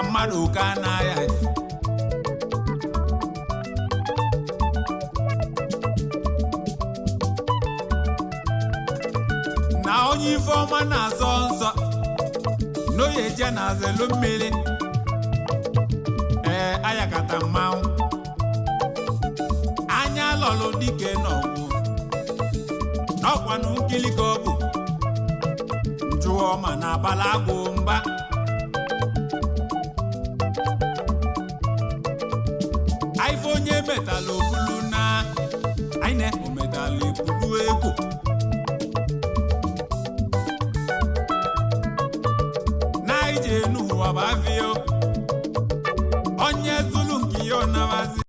Ọkwa mmadụ ka na-aya. Na onye ife ọma na-asọ nsọ n'oye je na azelu mmiri. Ee, ayakata mmanwụ anya lọlụ dike n'ọgwụ n'ọkwanụ nkili ka ọ bụ njụọ ma na abala agwụ mba. Ife onye metalụ obulu na aine ometalụ ebulu ego. Na ije n'ụwa bụ afịa onye zulu nke ya ọ nabazi.